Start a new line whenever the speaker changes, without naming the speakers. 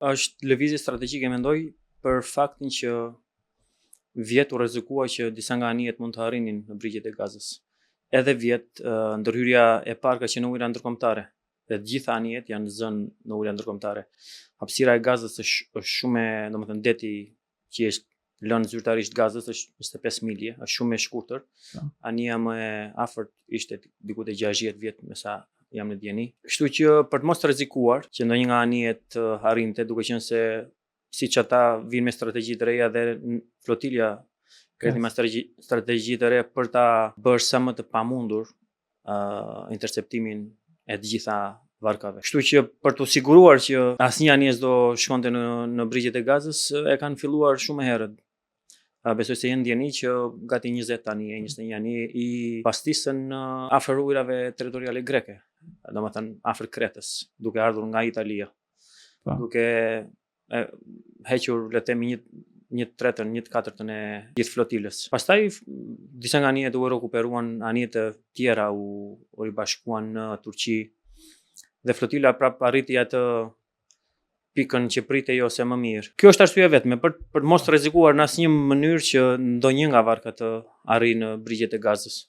Është lëvizje strategjike mendoj për faktin që vjet u rrezikua që disa nga anijet mund të arrinin në brigjet e Gazës. Edhe vjet ndërhyrja e parë ka qenë në ujëra ndërkombëtare dhe të gjitha anijet janë zënë në ujëra ndërkombëtare. Hapësira e Gazës është është shumë e, domethënë deti që është lënë zyrtarisht Gazës është 25 milje, është shumë e shkurtër. Po. Anija më e afërt ishte diku te 60 vjet me sa jam në dijeni. Kështu që për të mos rrezikuar që ndonjë nga anijet të arrinte, duke qenë se siç ata vijnë me strategji të reja dhe flotilja kreti me strategji, strategji të reja për ta bërë sa më të pamundur uh, interceptimin e të gjitha varkave. Kështu që për t'u siguruar që asnjë anije s'do shkonte në në brigjet e Gazës, e kanë filluar shumë herët. A besoj se jeni në dijeni që gati 20 anije, 21 anije i bastisën afër ujërave territoriale greke, domethënë afër Kretës, duke ardhur nga Italia. Po. Duke e, hequr le të themi një një të tretën, një të katërtën e gjithë flotilës. Pastaj disa nga anijet u rekuperuan, anijet e tjera u, u ribashkuan në Turqi dhe flotila prap arriti atë pikën që pritej ose më mirë. Kjo është arsyeja e vetme për për mos të rrezikuar në asnjë mënyrë që ndonjë nga varkat të arrijë në brigjet e Gazës.